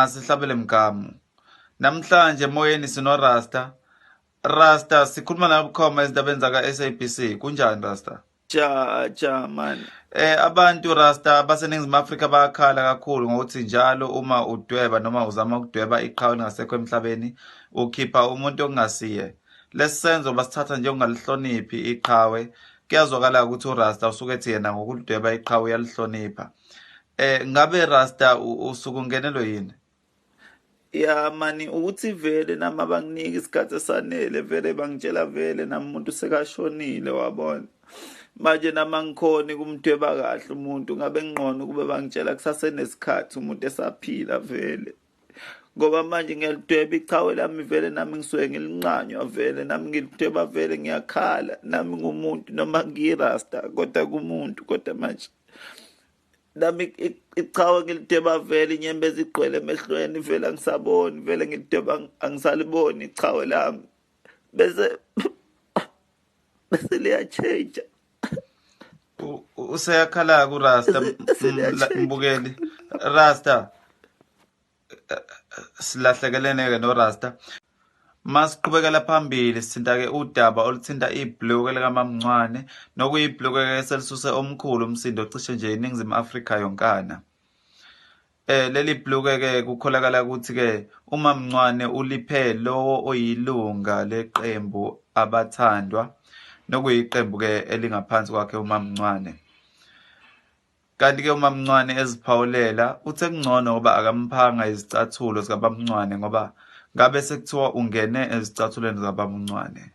Asihlabele mgamu. Namhlanje emoyeni sino Rasta. Rasta sikhuluma nawe bukhoma ezindabeni zaka SABC. Kunjani Rasta? Ja ja man. Abantu Rasta baseNingizimu Afrika bayakhala kakhulu ngokuthi njalo uma udweba noma uzama ukudweba iqhawe lingasekho emhlabeni ukhipha umuntu okungasiye. Lesisenzo basithatha njengongalihloniphi iqhawe. Kuyazwakala ukuthi uRasta usuke ethi yena ngokulidweba iqhawe uyalihlonipha. Ngabe Rasta usuke ungenelwe yini? Ya mani ukuthi vele nami abanginiki isikhathi esanele, vele bangitshela vele nami umuntu sekashonile, wabona. Manje nami angikhoni kumdweba kahle umuntu, ngabe ngqono kube bangitshela kusasenesikhathi umuntu esaphila vele. Ngoba manje ngiyalidweba iqhawe lami vele nami ngisuke ngilinqanywa vele nami ngilidweba vele ngiyakhala nami ngumuntu noma ngiyirasta kodwa kumuntu, kodwa manje nami iqhawe ngilidweba vele inyembezi igcwele emehlweni vele angisaboni vele ngilidweba angisaliboni iqhawe lami bese liyachange. Useyakhala ku Rasta mbukeli. Rasta silahlekelene ke no Rasta. Masiqhubekela phambili sithinta ke udaba oluthinta ibhluke likaMamncwane nokuyibhluke ke selisuse omkhulu umsindo cishe nje iNingizimu Afrika yonkana. Leli bhluke ke kukholakala ukuthi ke uMamncwane uliphe lowo oyilunga leqembu abathandwa nokuyiqembu ke elingaphansi kwakhe uMamncwane. Kanti ke uMamncwane eziphawulela uthe kungcono ngoba akamphanga izicathulo zikaMamncwane ngoba ngabe sekuthiwa ungene ezicathulweni zikaMamncwane.